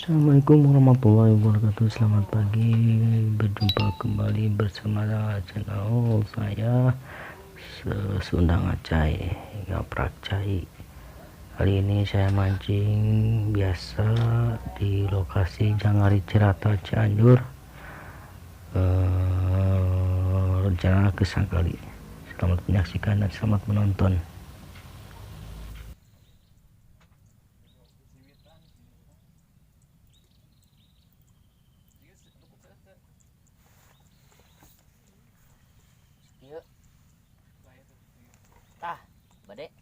Assalamualaikum warahmatullahi wabarakatuh. Selamat pagi, berjumpa kembali bersama channel saya Sunda Ngacai Ngaprak Cai. Kali ini saya mancing biasa di lokasi Jangari Cirata Cianjur, rencana ke Sangkali. Selamat menyaksikan dan selamat menonton. Tah, bade.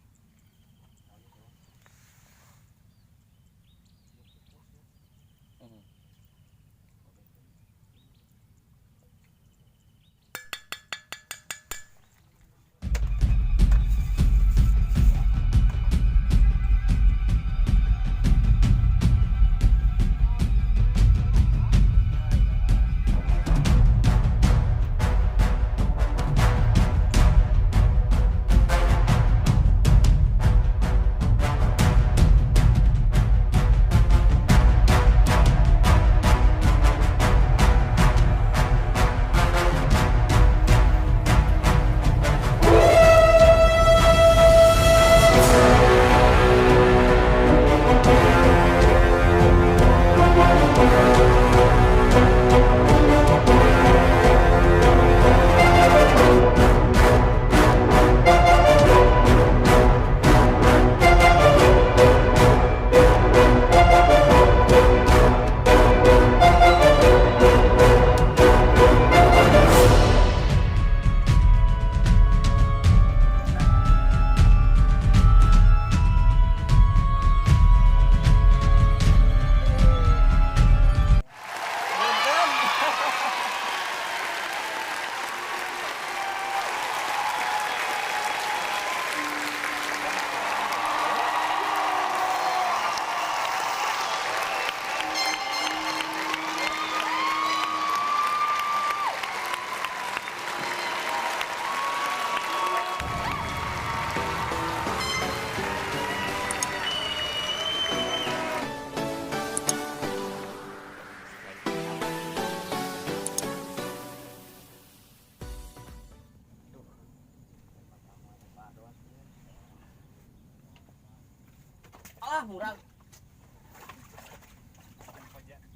Ah, murah.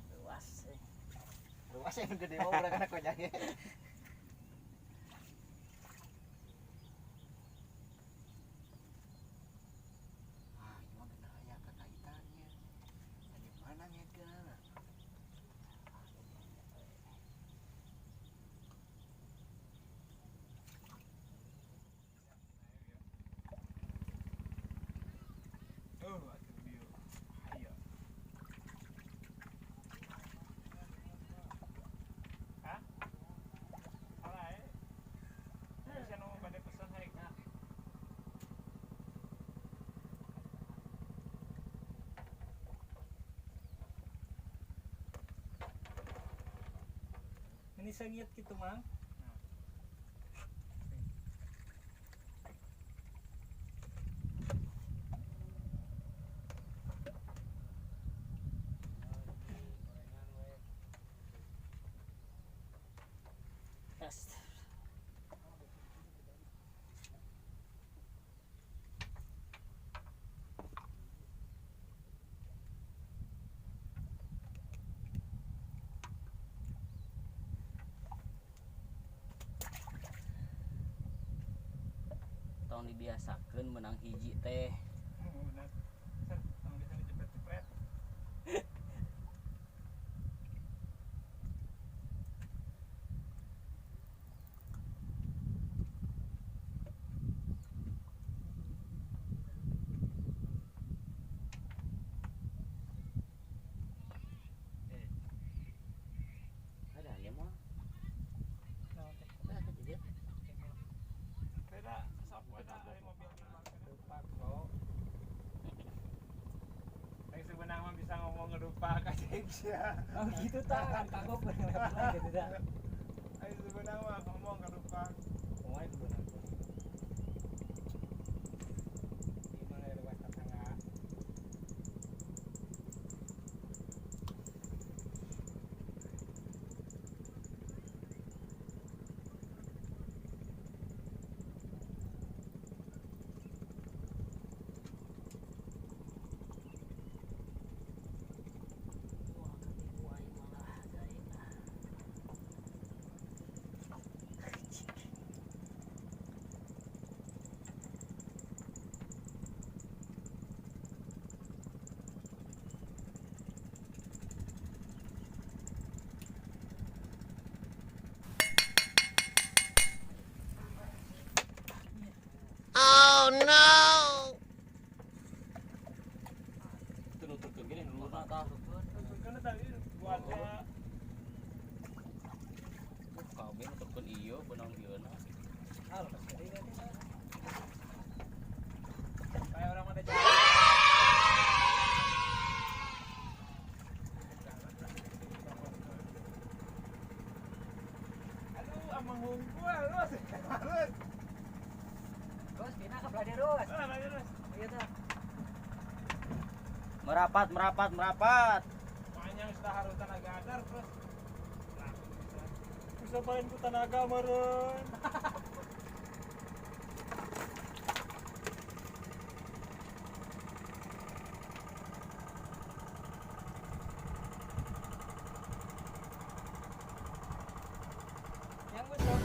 Luas. Luas yang gede mau murah karena konyaknya. Ah, emang kena aya kakaitannya. Dari mana ngedkeunana? Ini sengit gitu, Mang. Tes. Tong dibiasakeun menang hiji teh. Tong bisa dicepet-cepet. Ada ya mah. Ada kejadian. Beda. Yang sebenarnya mah bisa ngomong ngerupak aja ya. Oh gitu tak kan kagok gitu dah. Ayo sebenarnya mah ngomong ngerupak. Ngomong itu benar. Gimana ya luas tetangga? tadi buatnya. Kabeh nuturkeun ieu beunang ieu na. Ah, lepas deui berarti mah. Kayak orang mana jalan. Aduh, amang hungkul, terus. Terus. Terus pindah ke belah terus. Ah, terus. Iya tuh. Merapat, merapat, merapat. Panjang sudah harus tenaga adar terus. Bisa paling ku tenaga meren. Yang besar.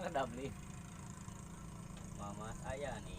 Kedap li. Mamas aya nih.